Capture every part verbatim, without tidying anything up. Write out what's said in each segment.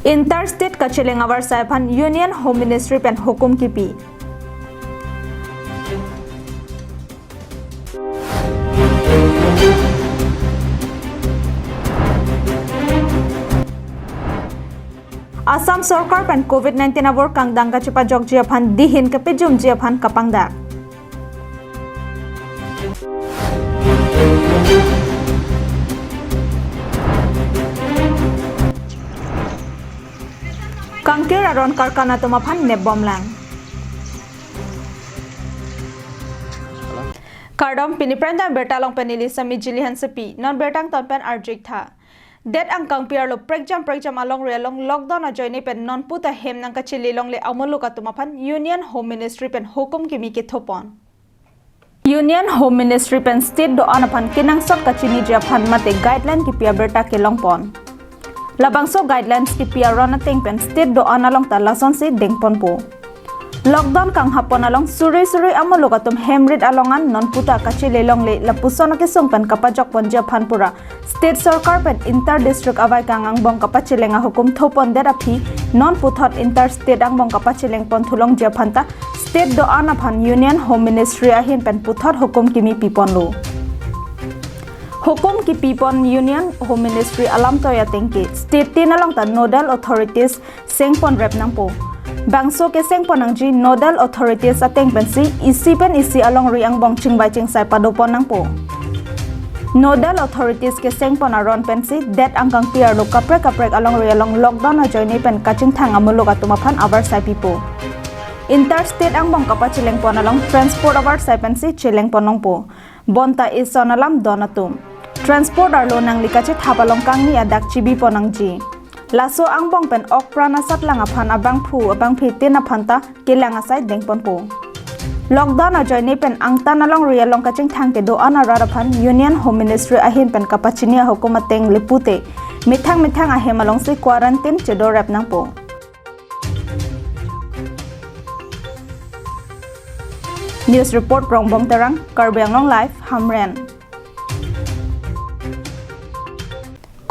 Inter-state kacheleng avarsai aphan Union Home Ministry pen hukum kipi. Assam Sorkar pen covid nineteen avur kangdang kachepajokji aphan dihin kepejumji aphan kapangdak. Kangkir aron karkan atum aphan nepbomlang. Kardom, pini prime time birta along pen neli Sami Jili Hansepi, non birta angton pen arju-ik tha. Det angkangpi arlo prekjam prekjam alongri along lockdown ajoine pen nonpu ta hem nangkachele longle amuluk atum aphan Union Home Ministry pen hukum kimi kethopon. Union Home Ministry pen state do-an aphan kenangsot kachiniji aphan mate guideline kipi abirta kelongpon. Labangso guidelines kipi aron ateng pen state do-an along ta lasonsi dengponpo. Lockdown kanghapon along suri suri amuluk atum hemrit along an nonpu ta kachele longle lapuson akesung pen kapajokponji aphan pura State Sorkar pen inter district avaikang angbong kapacheleng ahukum thopondet aphi non puthot inter state angbong kapachelengpon thulongji aphan ta state do-an aphan Union Home Ministry ahin pen puthot hukum kimi piponlo. Hukum kipipon Union Home Ministry alam toya ateng ke state tin along ta nodal authorities sengpon rep nangpo. Bangso kesengpon nangji nodal authorities ateng pensi isi pen isi alongri angbong chingvai chingsai padopon nangpo. Nodal authorities kesengpon aron pensi det angkangpi arlo kaprek kaprek alongri along lockdown ajoine pen kachingthang amuluk atum aphan avarsai pipo. Inter state angbong kapachelengpon along transport avarsai pensi chelengpon nangpo. Bonta ison alam don atum. Transport arlo nangli kachethap along kangni adak chibipon nangji. Laso angbong pen okpran asatlang aphan abangphu abangphi tin aphan ta kelang asai dengponpo. Lockdown ajoine pen angtan alongri along kachingthang kedo-an arat aphan Union Home Ministry ahin pen kapachini ahukum ateng le pute methang methang ahem alongsi quarantine chedorep nangpo. News report Rongbong Terang, Karbi Anglong Live, Hamren.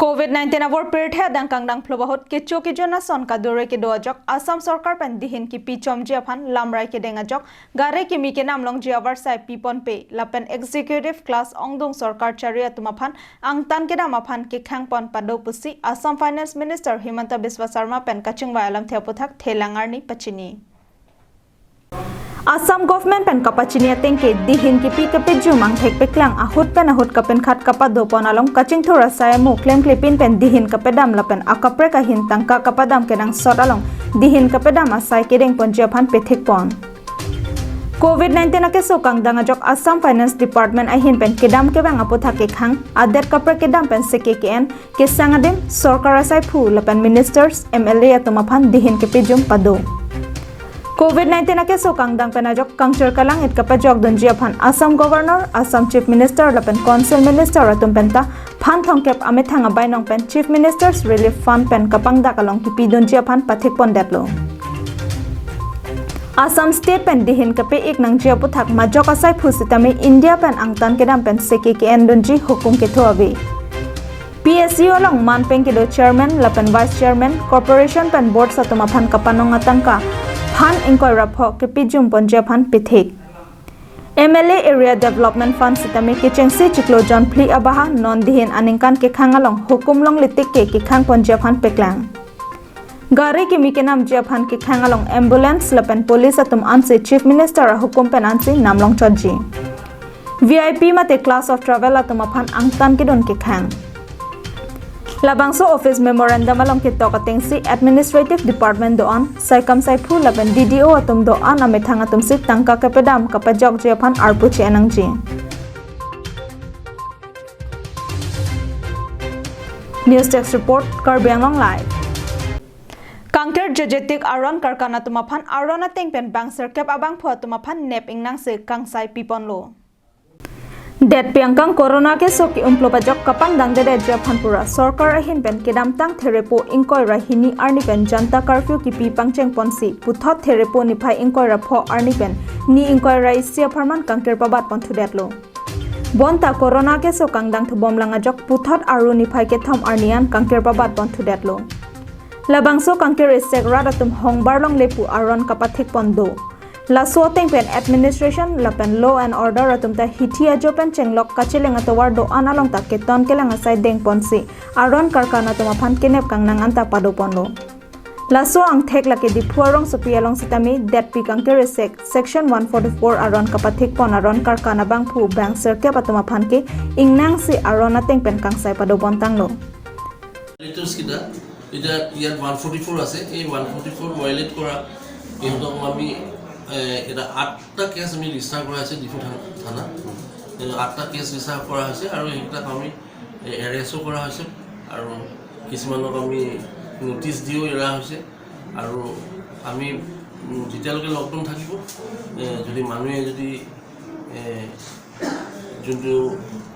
Covid nineteen avur pirthe adang kangdang phlo ahut kecho kejun ason kadure kedo ajok Assam Sorkar pen dihin kipi chomji aphan lamrai kedeng ajok gari kimi kenam longji avarsai piponpe lapen executive class ongdung sorkar chari atum aphan angtan kedam aphan kekhangpon pado pusi Assam Finance Minister Himanta Biswa Sarma pen kachingvai alamthe aputhak thelang arni pachini. Assam government pen kapachini ateng ke dihin kipi kepejum angthek peklang ahut pen ahut kapenkhat kapadopon along kachingthur asai amo klemklepin pen dihin kapedam lapen akaprek ahin tangka kapadam kenangsot along dihin kapedam asai kedengponji aphan pethekpon. Covid nineteen akeso kangdang ajok Assam Finance Department ahin pen kedam kevang aputhak kekhang adet kaprek kedam pen seke ke-en kesang adim sorkar asaiphu lapen ministers, M L A atum aphan dihin kepejum pado. Covid nineteen akeso kangdang pen ajok kangchir kalang-it kapajok dunji aphan Assam Governor, Assam Chief Minister lapen Council Minister atum penta phan thomkep amethang abainong pen Chief Minister's Relief Fund pen kapangdak along kipi dunji aphan pathekpondetlo. Assam State pen dihin kepe-ik nangji aputhak majok asaiphu sitame India pen angtan kedam pen seke ke-en dunji hukum ketho ave. P S U along manpeng kedo chairman lapen vice chairman, corporation pen board atum aphan kapanong atangka phan ingkoi ra pho kepejumponji aphan pethek. M L A Area Development Fund sitame kechengsi chiklo jon phli abaha non dihin aningkan kekhang along hukum longle tik ke kekhangponji aphan peklang. Gari kimi kenamji aphan kekhang along ambulance lapen police atum ansi Chief Minister ahukum pen ansi namlongchotji. V I P mate class of travel atum aphan angtan kedun kekhang. Labangso office memorandum along ketok atengsi administrative department do-an, saikam saiphu lapen D D O atum do-an amethang atumsi tangka kepedam kapajokji aphan arpu che-en nangji. News Desk Report, Karbi Anglong Live. Kangkir jejetik aron karkan atum aphan aron ateng pen bang sirkep abangphu atum aphan nep ingnangsi kangsai piponlo. Detpi angkang corona keso ke-umplop ajok kapangdang dedetji aphan pura sorkar ahin pen kedamtang therepo ingkoi ra hini arni pen Janta Curfew kipi pangchengponsi puthot therepo niphai ingkoi ra pho arni pen ni ingkoi ra isi apharman kangkir pabatpon thudetlo. Bonta corona keso kangdang thubomlang ajok puthot aru niphai kethom arni an kangkir pabatpon thudetlo. Labangso kangkir isek rat atum hongbar longle pu aron kapathik pon do. Laso ateng pen administration lapen law and order atum ta hithi ajo pen chenglok kacheleng atovar do-an along ta keton kelang asai deng ponsi aron karkan atum aphan kenep kangnang anta pado ponlo. Laso angthek lake Diphu arongsopi along sitame detpi kangkir isek section one forty-four aron kapathik pon aron karkan abangphu bang sirkep atum aphan ke ingnangsi aron ateng pen kangsai pado pon tanglo. ভিঅলেটাৰ্ছ কেইটা এতিয়া ইয়াত one forty four আছে, এই one forty four violet কৰা ইহঁতক আমি এ, এটা আঠটা কেছ আমি ৰেজিষ্টাৰ কৰা হৈছে ডিফু থানা থানাত। এ, আঠটা কেছ ৰেজিষ্টাৰ কৰা হৈছে আৰু সেইকেইটাক আমি এ, এৰেষ্টো কৰা হৈছে আৰু কিছুমানক আমি নটিচ দিও এৰা হৈছে আৰু আমি উম, যেতিয়ালৈকে লকডাউন থাকিব এ, যদি মানুহে যদি এ, যোনটো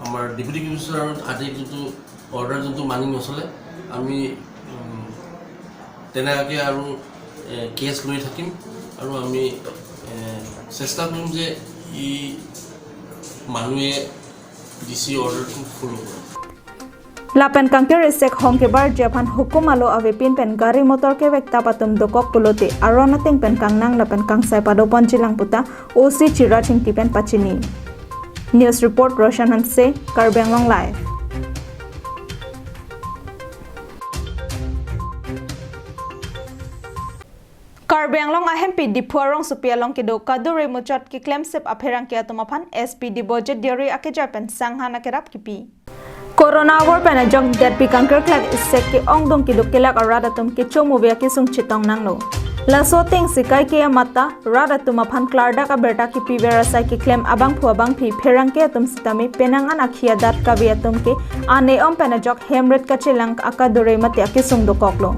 আমাৰ ডেপুটি কমিছনাৰৰ আদিৰ যোনটো অৰ্ডাৰ যোনটো মানি নচলে আমি উম, তেনেকৈ আৰু এ, কেছ লৈ থাকিম আৰু আমি এ, চেষ্টা কৰিম যে ই মানুহে ডি চি অৰ্ডাৰটো ফ'ল' কৰে। Lapen kangkir isek hong kebarji aphan hukum alo avepin pen gari motor kevek tap atum dokok pulote aron ateng pen kangnang lapen kangsai pado ponji lang puta O C Chirachingti pen pachini. News report Roshan Hanse, Karbi Anglong Live. Karbi Anglong ahempi Diphu arongsopi along kedo Kadure Muchot keklemsep apherangke atum aphan S P Debojit Deuri akeja pen sanghan akerap kipi. Corona avur pen ajok detpi kangkir klak isek ke-ongdung keduk kelak arat atum kecho muvi akesung chetong nanglo. Laso ateng sikai ke amata rat atum aphan klardak abirta kepiver asai keklem abangphu abangphi pherangke atum sitame penang an akhi adat kave atum ke ane om pen ajok hemrit kachelang akadure mate akesung dokoklo.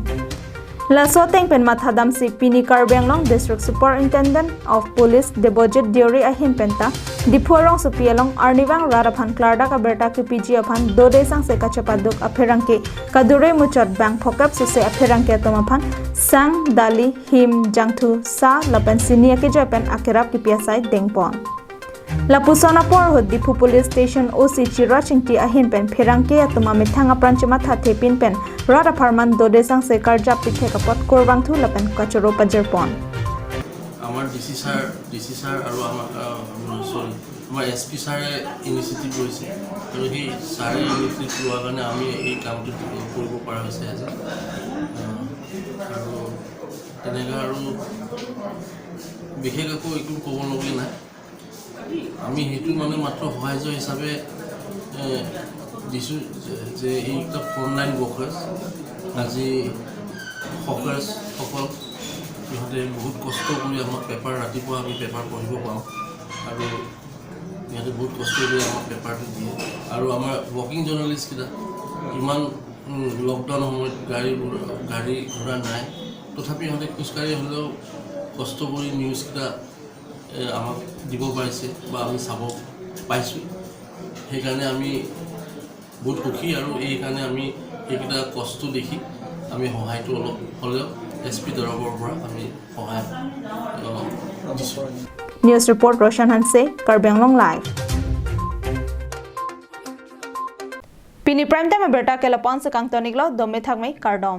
Laso ateng pen mathadamsi pini Karbi Anglong District Superintendent of Police Debojit Deuri ahin penta Diphu arongsopi along arnivang rat aphan klardak abirta kepiji aphan dode sangse kachepaduk apherangke Kadure Muchot bang phokep suse apherangke atum aphan sang, dali, him, jangthu, sa lapen sini akeja pen akerap kipi asai dengpon. Lapuson apor ahut Diphu Police Station O C Chirachingti ahin pen pherangke atum amethang apran chematha thepin pen rat apharman dode sangse karjap pithek apot kurvangthu lapen kachoro pajirpon. আমাৰ D C sir D C sir আৰু আমাৰ চৰি আমাৰ S P ছাৰে ইনিচিয়েটিভ লৈছে আৰু সেই ছাৰে ইনিচিয়েটিভ লোৱাৰ কাৰণে আমি এই কামটো কৰিব পৰা হৈছে আজি। আহ, আৰু তেনেকৈ আৰু বিশেষ একো একো ক'বলগীয়া নাই। আমি সেইটো মানে মাত্ৰ সাহায্য হিচাপে এ, দিছোঁ যে- যে এইকেইটা ফ্ৰণ্টলাইন ৱৰ্কাৰ্ছ আজি হকাৰ্ছসকল সিহঁতে বহুত কষ্ট কৰি আমাক পেপাৰ ৰাতিপুৱা আমি পেপাৰ পঢ়িব পাওঁ আৰু সিহঁতে বহুত কষ্ট কৰি আমাক পেপাৰটো দিয়ে আৰু আমাৰ ৱৰ্কিং জাৰ্নেলিষ্টকেইটা ইমান উম, লকডাউন সময়ত গাড়ী ঘোঁৰা- গাড়ী ঘোঁৰা নাই তথাপি সিহঁতে খোজকাঢ়ি হ'লেও কষ্ট কৰি নিউজকেইটা এ, আমাক দিব পাৰিছে বা আমি চাব পাইছোঁ। সেইকাৰণে আমি বহুত সুখী আৰু এইকাৰণে আমি এইকেইটা কষ্ট দেখি আমি সহায়টো অলপ হ'লেও এছ পি তৰফৰ পৰা আমি সহায় অ, দিছোঁ। News report Roshan Hanse, Karbi Anglong Live. Pini prime time abirta ke lapu-an si kangton-iklo, dome thakme, kardom.